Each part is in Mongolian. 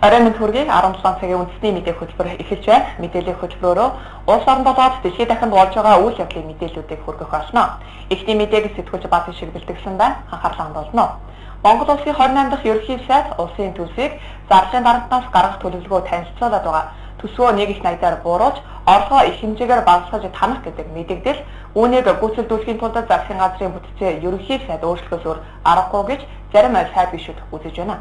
Оройн мэнд хүргэе. 17 цагийн үндэсний мэдээ хөтөлбөр эхэлж байна. Мэдээллийн хөтөлбөрөөр улс орон болоод дэлхийд дахинд болж байгаа үйл явдлын мэдээллүүдийг хүргэх болно. Эхний мэдээг сэтгүүлч Баатар шиг бэлтгэсэн байна. Анхаарлаа хандуулна. Монгол Улсын 28 дахь ерөнхий сайд улсын төлсийг зарлалын дарамтнаас гаргах төлөвлөгөө танилцуулаад байгаа. Төсвөө нэг их найдаар бууруулж, орлогоо их хэмжээгээр багасгаж танах гэдэг мэдэгдэл үүнийг гүйцэлдүүлэхийн тулд засгийн газрын бүтцээ ерөнхий сайд өөрчлөхөөс өөр аргагүй гэж зарим сайд гишүүд үзэж байна.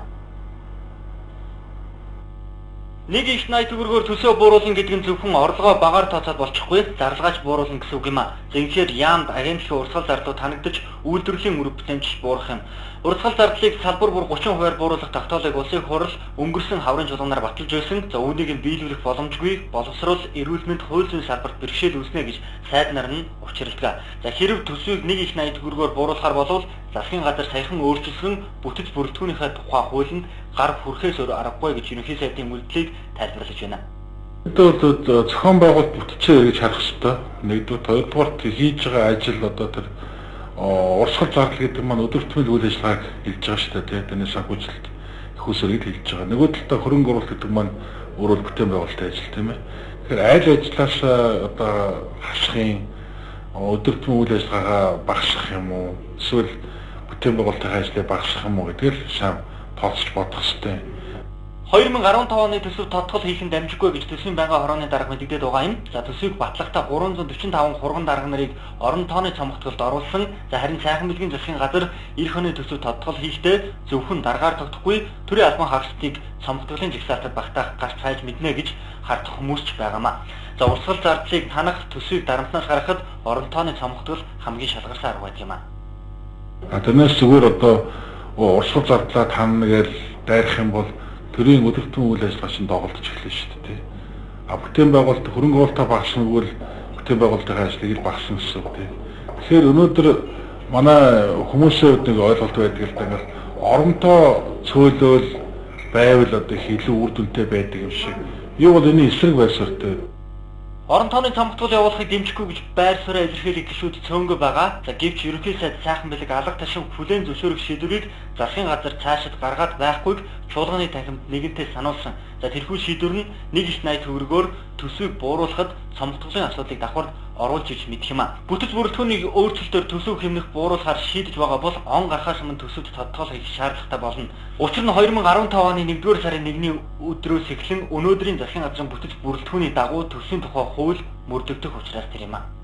Нэг их 80 төгрөгөөр төсөө бууруулна гэдэг нь зөвхөн орлогоо багаар тооцоод болчихгүй, зарлагаач бууруулна гэсэн үг юм а. Зэнхээр яамд агентлагийн урсгал зарлууд танагдаж, үйлдвэрлэлийн үр бүтээмж буурах юм. Урсгал зардлыг салбар бүр 30%-аар бууруулах тогтоолыг улсын хурал өнгөрсөн хаврын чуулганаар баталж байсан. За үүнийг нь биелүүлэх боломжгүй, боловсрол, эрүүл мэнд, хууль зүйн салбарт бэрхшээл үүснэ гэж сайд нар нь учирладаг. За хэрв төсвийг нэг их 80 төгрөгөөр бууруулахар болвол засгийн газар саяхан өөрчилсөн бүтэц бүрэлдэхүүнийхээ тухай хуулинд гар хүрэхээс өөр аргагүй гэж ерөнхий сайдын үйлдэлийг тайлбарлаж байна. Одоо бол зохион байгуулалт бүтцээ эргэж харах хэрэгтэй. Нэгдүгээр, хоёрдугаарт хийж байгаа ажил одоо тэр урсгал зардал гэдэг маань өдөртмөл үйл ажиллагааг хэлж байгаа шүү дээ. Тэрний санхүүжилт их усрыг хэлж байгаа. Нөгөө талдаа хөрөнгө оруулалт гэдэг маань өөрөө бүтээн байгуулалтын ажил тийм ээ. Тэгэхээр аль ажлаас одоо хасахын өдөртмөн үйл ажиллагаагаа багасгах юм уу? Эсвэл бүтээн байгуулалтын ажлыг багасгах юм уу гэдгийг л сайн тооцож бодох хэрэгтэй. 2015 оны төсөв тодтгол хийх нь дамжиггүй гэж төсвийн байнгын хорооны дарга мэдэгдээд байгаа юм. За төсвийг батлахдаа 345 хурган дарга нарыг орон тооны цомготголд оруулсан. За харин сайхан бэлгийн засгийн газар эх оны төсөв тодтгол хийхдээ зөвхөн даргаар тогтохгүй төрийн албан хаагчдыг цомготголын жагсаалтад багтаах гарч хайж мэднэ гэж хардах хүмүүс ч байгаамаа. За урсгал зардлыг танах төсвийг дарамтнаас гаргахад орон тооны цомготгол хамгийн шалгарсан арга байдаг юм аа. Тэрнээс зүгээр одоо урсгал зардлаа танна гэж дайрах юм бол төрийн өдөртмөн үйл ажиллагаа чинь доголдож эхэлнэ шүү дээ. А бүтээн байгуулалт хөрөнгө оруулалтаа багасгах нь бүтээн байгуулалтын ажлыг багасгах гэсэн үг тийм. Тэгэхээр өнөөдөр манай хүмүүсийн хувьд нэг ойлголт байдаг л да, ингээл оронтоо цөөлөөл байвал одоо их илүү үр дүнтэй байдаг юм шиг. Юу бол энэ эсрэг байр суурьтай. Орон тооны цомготгол явуулахыг дэмжихгүй гэж байр сууриа илэрхийлэх гишүүд цөөнгөө байгаа. За гэвч ерөнхий сайд сайхан бэлэг алга ташин хүлээн зөвшөөрөх шийдвэрийг засгийн газар цаашид гаргаад байхгүйг чуулганы танхимд нэгэнтээ сануулсан. За тэрхүү шийдвэр нь нэг их 80 төгрөгөөр төсвийг бууруулахад цомготголын асуудлыг давхар оруулж иж мэдэх юм а. Бүтэц бүрэлдэхүүнийг өөрчлөлтөөр төсөв хэмнэх бууруулахаар шийдэж байгаа бол он гарахаас өмнө төсөвт тодтгол хийх шаардлагатай болно. Учир нь 2015 оны 1-р сарын 1-ний өдрөөс эхлэн өнөөдрийн засгийн газрын бүтэц бүрэлдэхүүний дагуу төсвийн тухай хууль мөрдөгдөх учраас тэр юм а.